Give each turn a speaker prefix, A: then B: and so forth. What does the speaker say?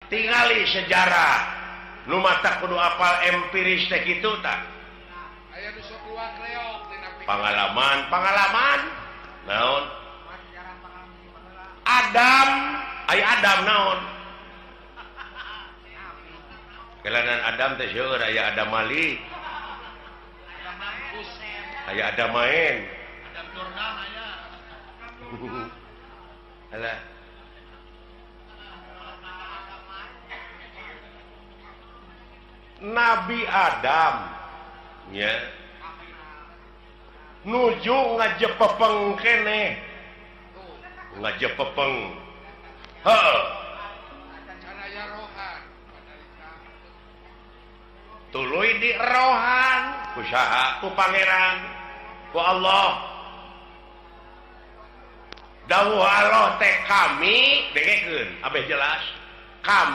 A: Tingali sejarah nu mata kudu apal empiris teh kitu tah.
B: Aya nu sok luak reok dina pikir.
A: Pengalaman, pengalaman naon? Adam, ay Adam naon? Kelanan Adam teh seueur, aya Adam Malik, aya Adam main.
B: Adam Jordan aya.
A: Alah. Nabi Adam nya nuju ngajepepeng keneh, ngajepepeng, heuh.
B: Can aya rohan.
A: Tuluy dirohan ku saha? Ku Pangeran, ku Allah. Dawuh Allah teh, kami dengekeun abeh jelas kami.